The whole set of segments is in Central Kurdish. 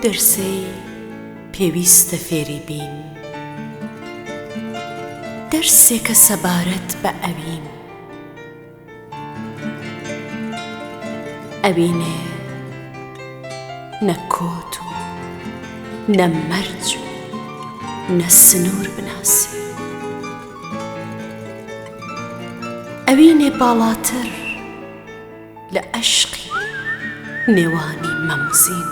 دەرسەی پێویستە فێری بین دەرسێکە سەبارەت بە ئەوین. ئەوینێ نە کۆت و نە مەرج و نە سنوور بناسی. ئەوینێ باڵاتر لە ئەشقی نێوانی مەم و زین.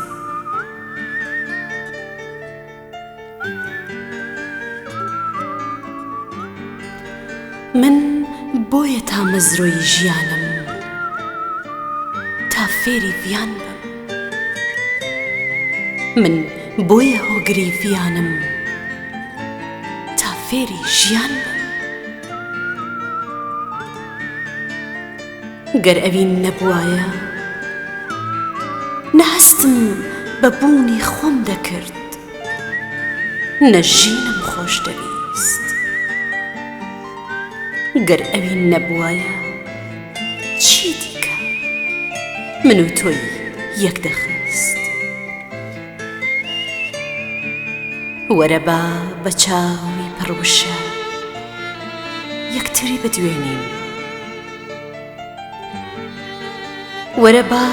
من بۆیە تامەزرۆی ژیانم تا فێری ڤیان بم. من بۆیە هۆگری ڤیانم تا فێری ژیان بم. گەر ئەوین نەبوایە نە هەستم بە بوونی خۆم دەکرد نە ژینم خۆش دەویست. گەر ئەوین نەبوایە چی دیکە من و تۆی یەک دەخست. وەرە با بە چاوی پڕ وشە یەکتری بدوێنین. وەرە با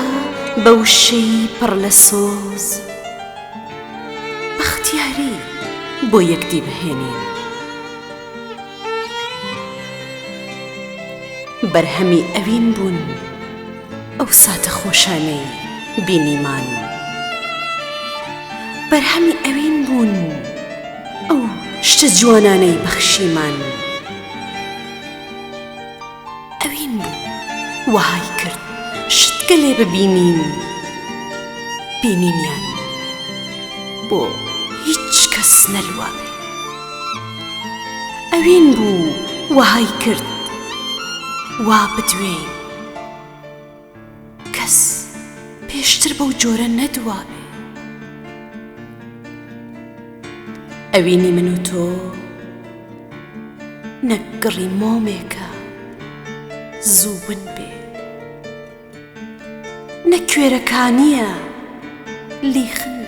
بە وشەی پڕ لە سۆز بەختیاری بۆ یەکدی بهێنین. بەرهەمی ئەوین بوون ئەو ساتە خۆشانەی بینیمان. بەرهەمی ئەوین بوون ئەو شتە جوانانەی بەخشیمان. ئەوین بوو وەهای کرد شتگەلێ ببینین بینینیان بۆ هیچ کەس نەلوابێ. ئەوین بوو وەهای کرد وا بدوێین کەس پێشتر بەو جۆرە نەدوابێ. ئەوینی من و تۆ نەک گڕی مۆمێکە زوو ون بێ نە کوێرەکانییە لیخن.